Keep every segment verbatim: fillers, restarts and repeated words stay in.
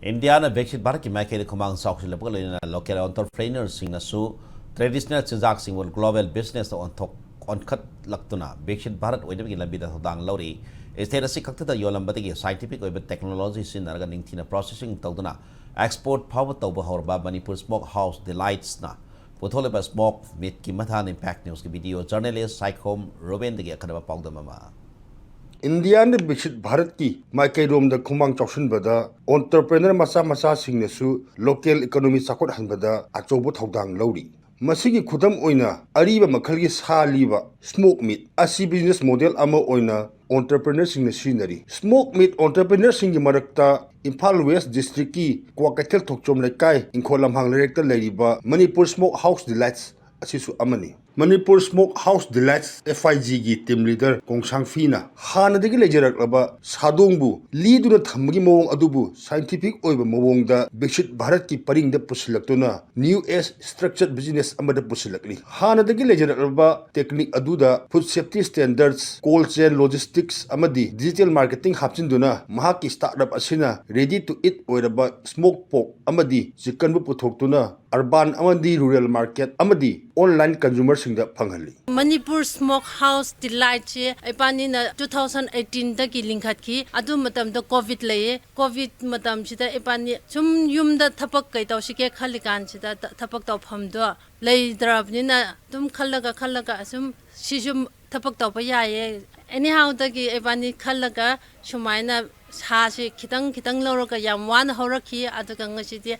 ꯏꯟꯗꯤꯌꯥꯅ ꯕꯤꯛꯁꯤꯠ ꯚꯥꯔꯠꯀꯤ ꯃꯥꯏꯀꯩꯗ ꯈꯨꯃꯥꯡ ꯆꯥꯎꯁꯤꯜꯂꯛꯄꯒ ꯂꯣꯏꯅꯅ local entrepreneurꯁꯤꯡꯅꯁꯨ traditional ꯆꯤꯟꯖꯥꯛꯁꯤꯡꯕꯨ global businessꯇ ꯑꯣꯟꯊꯣꯛ ꯑꯣꯟꯈꯠꯂꯛꯇꯨꯅ ꯕꯤꯛꯁꯤꯠ ꯚꯥꯔꯠ ꯑꯣꯏꯅꯕꯒꯤ ꯂꯝꯕꯤꯗ ꯊꯧꯗꯥꯡ ꯂꯧꯔꯤ꯫ State ꯑꯁꯤ ꯈꯛꯇꯗ ꯌꯣꯜꯂꯝꯕꯗꯒꯤ scientific ꯑꯣꯏꯕ technology ꯁꯤꯖꯤꯟꯅꯔꯒ ꯅꯤꯡꯊꯤꯅ processing ꯇꯧꯗꯨꯅ export ꯐꯥꯎꯕ ꯇꯧꯕ ꯍꯧꯔꯕ ꯃꯅꯤꯄꯨꯔ Smoke House Delightsꯅ ꯄꯨꯊꯣꯛꯂꯤꯕ smoke meatꯀꯤ ꯃꯇꯥꯡꯗ Impact Newsꯀꯤ video journalist ꯁꯥꯏꯈꯣꯝ ꯔꯣꯕꯦꯟꯗꯒꯤ ꯑꯈꯟꯅꯕ ꯄꯥꯎꯗꯝ ꯑꯃ꯫ ꯏꯟꯗꯤꯌꯥꯅ ꯕꯤꯛꯁꯤꯠ ꯚꯥꯔꯠꯀꯤ ꯃꯥꯏꯀꯩꯔꯣꯝꯗ ꯈꯨꯃꯥꯡ ꯆꯥꯎꯁꯤꯟꯕꯗ entrepreneur ꯃꯆꯥ ꯃꯆꯥꯁꯤꯡꯅꯁꯨ local economy ꯆꯥꯎꯈꯠꯍꯟꯕꯗ ꯑꯆꯧꯕ ꯊꯧꯗꯥꯡ ꯂꯧꯔꯤ꯫ ꯃꯁꯤꯒꯤ ꯈꯨꯗꯝ ꯑꯣꯏꯅ ꯑꯔꯤꯕ ꯃꯈꯜꯒꯤ ꯁꯥ ꯂꯤꯕ smoke meat ꯑꯁꯤ business model ꯑꯃ ꯑꯣꯏꯅ entrepreneurꯁꯤꯡꯅ ꯁꯤꯖꯤꯟꯅꯔꯤ꯫ Smoke meat entrepreneurꯁꯤꯡꯒꯤ ꯃꯔꯛꯇ ꯏꯝꯐꯥꯜ West Districtꯀꯤ ꯀ꯭ꯋꯥꯀꯩꯊꯦꯜ ꯊꯣꯛꯆꯣꯝ ꯂꯩꯀꯥꯏ ꯏꯪꯈꯣꯜ ꯂꯝꯍꯥꯡ ꯂꯩꯔꯛꯇ ꯂꯩꯔꯤꯕ ꯃꯅꯤꯄꯨꯔ Smoke House Delights ꯑꯁꯤꯁꯨ ꯑꯃꯅꯤ꯫ Manipur Smoke House Delights F I Gꯒꯤ team leader ꯀꯣꯡꯁꯥꯡꯐꯤꯅ ꯍꯥꯟꯅꯗꯒꯤ ꯂꯩꯖꯔꯛꯂꯕ ꯁꯥꯗꯣꯡꯕꯨ ꯂꯤꯗꯨꯅ ꯊꯝꯕꯒꯤ ꯃꯑꯣꯡ ꯑꯗꯨꯕꯨ scientific ꯑꯣꯏꯕ ꯃꯑꯣꯡꯗ ꯕꯤꯛꯁꯤꯠ ꯚꯥꯔꯠꯀꯤ ꯄꯔꯤꯡꯗ ꯄꯨꯁꯤꯜꯂꯛꯇꯨꯅ new age structure business ꯑꯃꯗ ꯄꯨꯁꯤꯜꯂꯛꯂꯤ꯫ ꯍꯥꯟꯅꯗꯒꯤ ꯂꯩꯖꯔꯛꯂꯕ technique ꯑꯗꯨꯗ food safety standards, cold chain logistics ꯑꯃꯗꯤ digital marketing ꯍꯥꯞꯆꯤꯟꯗꯨꯅ ꯃꯍꯥꯛꯀꯤ startup ꯑꯁꯤꯅ ready to eat ꯑꯣꯏꯔꯕ smoke pork ꯑꯃꯗꯤ chickenꯕꯨ ꯄꯨꯊꯣꯛꯇꯨꯅ urban ꯑꯃꯗꯤ rural market ꯑꯃꯗꯤ online consumerꯁꯤꯡꯗ ꯐꯪꯍꯜꯂꯤ꯫ ꯃꯅꯤꯄꯨꯔ Smoke House Delightꯁꯤ ꯏꯕꯥꯅꯤꯅ two thousand eighteenꯗꯒꯤ ꯂꯤꯡꯈꯠꯈꯤ꯫ ꯑꯗꯨ ꯃꯇꯝꯗ COVID ꯂꯩꯌꯦ꯫ COVID ꯃꯇꯝꯁꯤꯗ ꯏꯕꯥꯅꯤ ꯁꯨꯝ ꯌꯨꯝꯗ ꯊꯕꯛ ꯀꯩ ꯇꯧꯁꯤꯒꯦ ꯈꯜꯂꯤꯀꯥꯟꯁꯤꯗ ꯊ-, ꯊꯕꯛ ꯇꯧꯐꯝꯗꯣ ꯂꯩꯇ꯭ꯔꯕꯅꯤꯅ ꯑꯗꯨꯝ ꯈꯜꯂꯒ ꯈꯜꯂꯒ ꯑꯁꯨꯝ ꯁꯤꯁꯨ ꯊꯕꯛ ꯇꯧꯕ ꯌꯥꯏꯌꯦ꯫ Anyhowꯗꯒꯤ ꯏꯕꯥꯅꯤ ꯈꯜꯂꯒ ꯁꯨꯃꯥꯏꯅ ꯁꯥꯁꯤ ꯈꯤꯇꯪ ꯈꯤꯇꯪ ꯂꯧꯔꯒ ꯌꯥꯝ ꯋꯥꯅ ꯍꯧꯔꯛꯈꯤ꯫ ꯑꯗꯨꯒ ꯉꯁꯤꯗꯤ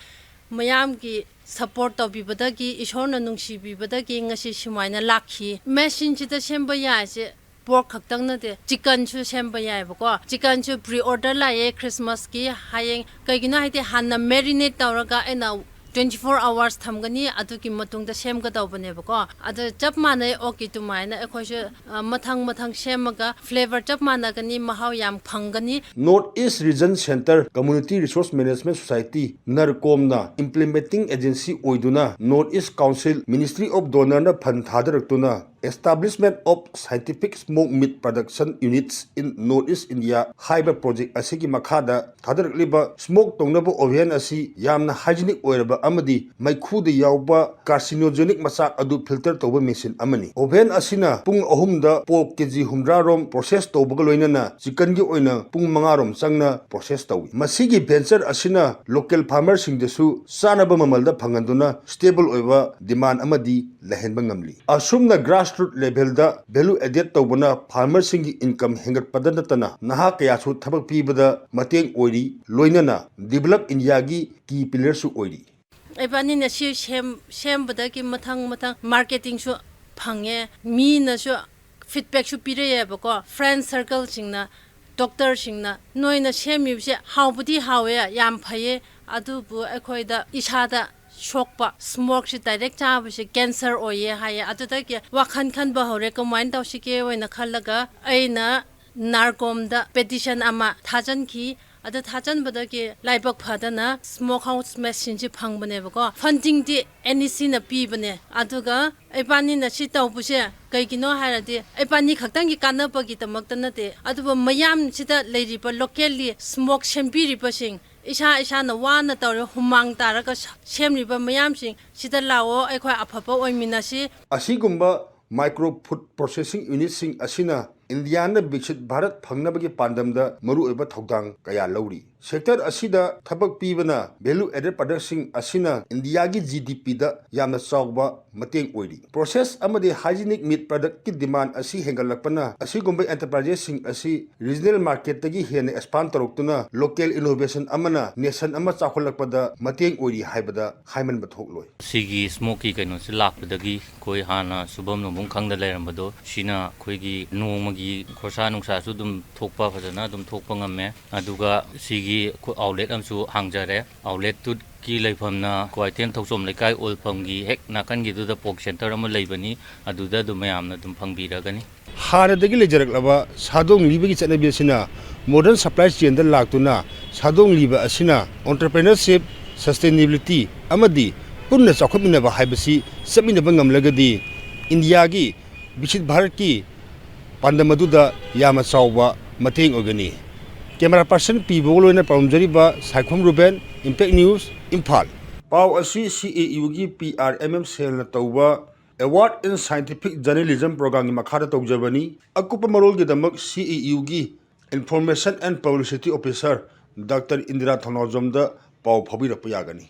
ꯃꯌꯥꯝꯒꯤ support ꯇꯧꯕꯤꯕꯗꯒꯤ, ꯏꯁꯣꯔꯅ ꯅꯨꯡꯁꯤꯕꯤꯕꯗꯒꯤ ꯉꯁꯤ ꯁꯨꯃꯥꯏꯅ ꯂꯥꯛꯈꯤ꯫ Machineꯁꯤꯗ ꯁꯦꯝꯕ ꯌꯥꯏꯁꯦ pork ꯈꯛꯇꯪ ꯅꯠꯇꯦ, chickenꯁꯨ ꯁꯦꯝꯕ ꯌꯥꯏꯕꯀꯣ꯫ Chickenꯁꯨ pre-order ꯂꯥꯛꯑꯦ Christmasꯀꯤ꯫ ꯍꯌꯦꯡ ꯀꯩꯒꯤꯅꯣ ꯍꯥꯏꯗꯤ ꯍꯥꯟꯅ marinate ꯇꯧꯔꯒ ꯑꯩꯅ twenty four hours ꯊꯝꯒꯅꯤ, ꯑꯗꯨꯒꯤ ꯃꯇꯨꯡꯗ ꯁꯦꯝꯒꯗꯧꯕꯅꯦꯕꯀꯣ꯫ ꯑꯗꯨ ꯆꯞ ꯃꯥꯟꯅꯩ ꯑꯣꯛꯀꯤ ꯑꯗꯨꯃꯥꯏꯅ ꯑꯩꯈꯣꯏꯁꯨ, ꯑ, ꯃꯊꯪ ꯃꯊꯪ ꯁꯦꯝꯃꯒ flavor ꯆꯞ ꯃꯥꯟꯅꯒꯅꯤ, ꯃꯍꯥꯎ ꯌꯥꯝ ꯐꯪꯒꯅꯤ꯫ North East Region Centre Community Resource Management Society, NERCOMꯅ implementing agency ꯑꯣꯏꯗꯨꯅ North East Council, Ministry of DoNERꯅ fund ꯊꯥꯗꯔꯛꯇꯨꯅ Establishment of Scientific Smoke Meat Production Units in North East India ꯍꯥꯏꯕ ꯄ꯭ꯔꯣꯖꯦꯛ ꯑꯁꯤꯒꯤ ꯃꯈꯥꯗ ꯊꯥꯗꯔꯛꯂꯤꯕ ꯁ꯭ꯃꯣꯛ ꯇꯧꯅꯕ ꯑꯣꯚꯦꯟ ꯑꯁꯤ ꯌꯥꯝꯅ ꯍꯥꯏꯖꯤꯅꯤꯛ ꯑꯣꯏꯔꯕ ꯑꯃꯗꯤ ꯃꯩꯈꯨꯗ ꯌꯥꯎꯕ ꯀꯥꯔꯁꯤꯅꯣꯖꯦꯅꯤꯛ ꯃꯆꯥꯛ ꯑꯗꯨ ꯐꯤꯜꯇꯔ ꯇꯧꯕ ꯃꯦꯁꯤꯟ ꯑꯃꯅꯤ꯫ ꯑꯣꯚꯦꯟ ꯑꯁꯤꯅ ꯄꯨꯡ ꯑꯍꯨꯝꯗ ꯄꯣꯔꯛ ꯀꯦꯖꯤ ꯍꯨꯝꯗ꯭ꯔꯥ ꯔꯣꯝ ꯄ꯭ꯔꯣꯁꯦꯁ ꯇꯧꯕꯒ ꯂꯣꯏꯅꯅ ꯆꯤꯀꯟꯒꯤ ꯑꯣꯏꯅ ꯄꯨꯡ ꯃꯉꯥ ꯔꯣꯝ ꯆꯪꯅ ꯄ꯭ꯔꯣꯁꯦꯁ ꯇꯧꯏ꯫ ꯃꯁꯤꯒꯤ ꯚꯦꯟꯆꯔ ꯑꯁꯤꯅ ꯂꯣꯀꯦꯜ ꯐꯥꯔꯃꯔꯁꯤꯡꯗꯁꯨ ꯆꯥꯅꯕ ꯃꯃꯜꯗ ꯐꯪꯍꯟꯗꯨꯅ ꯁ꯭ꯇꯦꯕꯜ ꯑꯣꯏꯕ ꯗꯤꯃꯥꯟ ꯑꯃꯗꯤ ꯂꯩꯍꯟꯕ ꯉꯝꯂꯤ꯫ ꯑꯁꯨꯝꯅ ꯒ꯭ꯔꯥꯁꯔꯨꯠ ꯂꯦꯚꯦꯜꯗ ꯚꯦꯂꯨ ꯑꯦꯗꯦꯗ ꯇꯧꯕꯅ ꯐꯥꯔꯃꯔꯁꯤꯡꯒꯤ ꯏꯟꯀꯝ ꯍꯦꯟꯒꯠꯄꯗ ꯅꯠꯇꯅ ꯅꯍꯥ ꯀꯌꯥꯁꯨ ꯊꯕꯛ ꯄꯤꯕꯗ ꯃꯇꯦꯡ ꯑꯣꯏꯔꯤ, ꯂꯣꯏꯅꯅ ꯗꯤꯕꯦꯂꯞ ꯏꯟꯗꯤꯌꯥꯒꯤ ꯀꯤ ꯄꯤꯂꯔꯁꯨ ꯑꯣꯏꯔꯤ꯫ ꯏꯕꯥꯅꯤꯅ ꯁꯤ ꯁꯦꯝ ꯁꯦꯝꯕꯗꯒꯤ ꯃꯊꯪ ꯃꯊꯪ ꯃꯥꯔꯀꯦꯇꯤꯡꯁꯨ ꯐꯪꯉꯦ, ꯃꯤꯅꯁꯨ ꯐꯤꯗꯕꯦꯛꯁꯨ ꯄꯤꯔꯛꯑꯦꯕꯀꯣ, ꯐ꯭ꯔꯦꯟ ꯁꯔꯀꯜꯁꯤꯡꯅ, ꯗꯣꯛꯇꯔꯁꯤꯡꯅ, "ꯅꯣꯏꯅ ꯁꯦꯝꯃꯤꯕꯁꯦ ꯍꯥꯎꯕꯗꯤ ꯍꯥꯎꯋꯦ, ꯌꯥꯝ ꯐꯩꯌꯦ, ꯑꯗꯨꯕꯨ ꯑꯩꯈꯣꯏꯗ ꯏꯁꯥꯗ ꯁꯣꯛꯄ, ꯁ꯭ꯃꯣꯛꯁꯤ ꯗꯥꯏꯔꯦꯛ ꯆꯥꯕꯁꯦ ꯀꯦꯟꯁꯔ ꯑꯣꯏꯌꯦ" ꯍꯥꯏꯌꯦ꯫ ꯑꯗꯨꯗꯒꯤ ꯋꯥꯈꯜ ꯈꯟꯕ ꯍꯧꯔꯦ, ꯀꯃꯥꯏꯅ ꯇꯧꯁꯤꯒꯦ ꯑꯣꯏꯅ ꯈꯜꯂꯒ ꯑꯩꯅ ꯅꯥꯔꯀꯣꯝꯗ ꯄꯦꯇꯤꯁꯟ ꯑꯃ ꯊꯥꯖꯤꯟꯈꯤ꯫ ꯑꯗꯨ ꯊꯥꯖꯤꯟꯕꯗꯒꯤ ꯂꯥꯏꯕꯛ ꯐꯗꯅ ꯁ꯭ꯃꯣꯛ ꯍꯥꯎꯁ ꯃꯦꯁꯤꯟꯁꯤ ꯐꯪꯕꯅꯦꯕꯀꯣ꯫ ꯐꯟꯗꯤꯡꯗꯤ ꯑꯦꯟ ꯏ ꯁꯤꯅ ꯄꯤꯕꯅꯦ꯫ ꯑꯗꯨꯒ ꯏꯕꯥꯅꯤꯅ ꯁꯤ ꯇꯧꯕꯁꯦ ꯀꯩꯒꯤꯅꯣ ꯍꯥꯏꯔꯗꯤ, ꯏꯕꯥꯅꯤ ꯈꯛꯇꯪꯒꯤ ꯀꯥꯟꯅꯕꯒꯤꯗꯃꯛꯇ ꯅꯠꯇꯦ, ꯑꯗꯨꯕꯨ ꯃꯌꯥꯝꯁꯤꯗ ꯂꯩꯔꯤꯕ ꯂꯣꯀꯦꯜꯂꯤ ꯁ꯭ꯃꯣꯛ ꯁꯦꯝꯕꯤꯔꯤꯕꯁꯤꯡ, ꯏꯁꯥ ꯏꯁꯥꯅ ꯋꯥꯅ ꯇꯧꯔꯦ, ꯍꯨꯃꯥꯡ ꯇꯥꯔꯒ ꯁ- ꯁꯦꯝꯂꯤꯕ ꯃꯌꯥꯝꯁꯤꯡ ꯁꯤꯗ ꯂꯥꯛꯑꯣ, ꯑꯩꯈꯣꯏ ꯑꯐꯕ ꯑꯣꯏꯃꯤꯟꯅꯁꯤ꯫ ꯑꯁꯤꯒꯨꯝꯕ ꯃꯥꯏꯀ꯭ꯔꯣ ꯐꯨꯗ ꯄ꯭ꯔꯣꯁꯦꯁꯤꯡ ꯌꯨꯅꯤꯠꯁꯤꯡ ꯑꯁꯤꯅ ꯏꯟꯗꯤꯌꯥꯅ ꯕꯤꯛꯁꯤꯠ ꯚꯥꯔꯠ ꯐꯪꯅꯕꯒꯤ ꯄꯥꯟꯗꯝꯗ ꯃꯔꯨꯑꯣꯏꯕ ꯊꯧꯗꯥꯡ ꯀꯌꯥ ꯂꯧꯔꯤ꯫ ꯁꯦꯛꯇꯔ ꯑꯁꯤꯗ ꯊꯕꯛ ꯄꯤꯕꯅ ꯚꯦꯂꯨ ꯑꯦꯗꯦꯗ ꯄ꯭ꯔꯗꯛꯁꯤꯡ ꯑꯁꯤꯅ ꯏꯟꯗꯤꯌꯥꯒꯤ ꯖꯤ ꯗꯤ ꯄꯤꯗ ꯌꯥꯝꯅ ꯆꯥꯎꯕ ꯃꯇꯦꯡ ꯑꯣꯏꯔꯤ꯫ ꯄ꯭ꯔꯣꯁꯦꯁ ꯑꯃꯗꯤ ꯍꯥꯏꯖꯤꯅꯤꯛ ꯃꯤꯠ ꯄ꯭ꯔꯗꯛꯀꯤ ꯗꯤꯃꯥꯟ ꯑꯁꯤ ꯍꯦꯟꯒꯠꯂꯛꯄꯅ ꯑꯁꯤꯒꯨꯝꯕ ꯑꯦꯟꯇꯔꯄ꯭ꯔꯥꯏꯖꯦꯁꯁꯤꯡ ꯑꯁꯤ ꯔꯤꯖꯅꯦꯜ ꯃꯥꯔꯀꯦꯠꯇꯒꯤ ꯍꯦꯟꯅ ꯑꯦꯛꯁꯄꯥꯟ ꯇꯧꯔꯛꯇꯨꯅ ꯂꯣꯀꯦꯜ ꯏꯅꯣꯚꯦꯁꯟ ꯑꯃꯅ ꯅꯦꯁꯟ ꯑꯃ ꯆꯥꯎꯈꯠꯂꯛꯄꯗ ꯃꯇꯦꯡ ꯑꯣꯏꯔꯤ ꯍꯥꯏꯕꯗ ꯍꯥꯏꯃꯟꯕ ꯊꯣꯛꯂꯣꯏ꯫ ꯁꯤꯒꯤ ꯁ꯭ꯃꯣꯛꯀꯤ ꯀꯩꯅꯣꯁꯤ ꯂꯥꯛꯄꯗꯒꯤ ꯑꯩꯈꯣꯏ ꯍꯥꯟꯅ ꯁꯨꯐꯝ ꯅꯣꯝꯐꯝ ꯈꯪꯗ ꯂꯩꯔꯝꯕꯗꯣ, ꯁꯤꯅ ꯑꯩꯈꯣꯏꯒꯤ ꯅꯣꯡꯃꯒꯤ ꯈꯣꯔꯁꯥ ꯅꯨꯡꯁꯥꯁꯨ ꯑꯗꯨꯝ ꯊꯣꯛꯄ, ꯐꯖꯅ ꯑꯗꯨꯝ ꯊꯣꯛꯄ ꯉꯝꯃꯦ꯫ ꯑꯗꯨꯒ ꯁꯤꯒꯤ ꯑꯩꯈꯣꯏ ꯑꯥꯎꯠꯂꯦꯠ ꯑꯃꯁꯨ ꯍꯥꯡꯖꯔꯦ꯫ ꯑꯥꯎꯠꯂꯦꯠꯇꯨꯒꯤ ꯂꯩꯐꯝꯅ ꯀ꯭ꯋꯥꯏꯊꯦꯜ ꯊꯧꯆꯣꯝ ꯂꯩꯀꯥꯏ ꯑꯣꯜꯐꯝꯒꯤ ꯍꯦꯛ ꯅꯥꯀꯟꯒꯤꯗꯨꯗ ꯄꯣꯔꯛ ꯁꯦꯟꯇꯔ ꯑꯃ ꯂꯩꯕꯅꯤ, ꯑꯗꯨꯗ ꯑꯗꯨꯝ ꯃꯌꯥꯝꯅ ꯑꯗꯨꯝ ꯐꯪꯕꯤꯔꯒꯅꯤ꯫ ꯍꯥꯟꯅꯗꯒꯤ ꯂꯩꯖꯔꯛꯂꯕ ꯁꯥꯗꯣꯡ ꯂꯤꯕꯒꯤ ꯆꯠꯅꯕꯤ ꯑꯁꯤꯅ ꯃꯣꯗꯔꯟ ꯁꯄ꯭ꯂꯥꯏ ꯆꯦꯟꯗ ꯂꯥꯛꯇꯨꯅ ꯁꯥꯗꯣꯡ ꯂꯤꯕ ꯑꯁꯤꯅ ꯑꯣꯟꯇꯔꯄ꯭ꯔꯦꯅꯔꯁꯤꯞ, ꯁꯁꯇꯦꯅꯦꯕꯤꯂꯤꯇꯤ ꯑꯃꯗꯤ ꯄꯨꯟꯅ ꯆꯥꯎꯈꯠꯃꯤꯟꯅꯕ ꯍꯥꯏꯕꯁꯤ ꯆꯠꯃꯤꯟꯅꯕ ꯉꯝꯂꯒꯗꯤ ꯏꯟꯗꯤꯌꯥꯒꯤ ꯕꯤꯀ꯭ꯁꯤꯠ ꯚꯥꯔꯠꯀꯤ ꯄꯥꯟꯗꯝ ꯑꯗꯨꯗ ꯌꯥꯝꯅ ꯆꯥꯎꯕ ꯃꯇꯦꯡ ꯑꯣꯏꯒꯅꯤ꯫ ꯀꯦꯃꯦꯔꯥ ꯄꯥꯔꯁꯟ ꯄꯤꯕꯒ ꯂꯣꯏꯅ ꯄꯥꯎꯗꯝꯖꯔꯤꯕ ꯁꯥꯏꯈꯣꯝ ꯔꯨꯕꯦꯟ, ꯏꯝꯄꯦꯛ ꯅ꯭ꯌꯨꯁ, ꯏꯝꯐꯥꯜ꯫ ꯄꯥꯎ ꯑꯁꯤ C A U ꯒꯤ P R M M cell ꯅ ꯇꯧꯕ Award in Scientific Journalism program ꯒꯤ ꯃꯈꯥꯗ ꯇꯧꯖꯕꯅꯤ꯫ ꯑꯀꯨꯞꯄ ꯃꯔꯣꯜꯒꯤꯗꯃꯛ C A U ꯒꯤ Information and Publicity Officer Doctor Indira ꯊꯧꯅꯥꯎꯖꯝꯗ ꯄꯥꯎ ꯐꯥꯎꯕꯤꯔꯛꯄ ꯌꯥꯒꯅꯤ꯫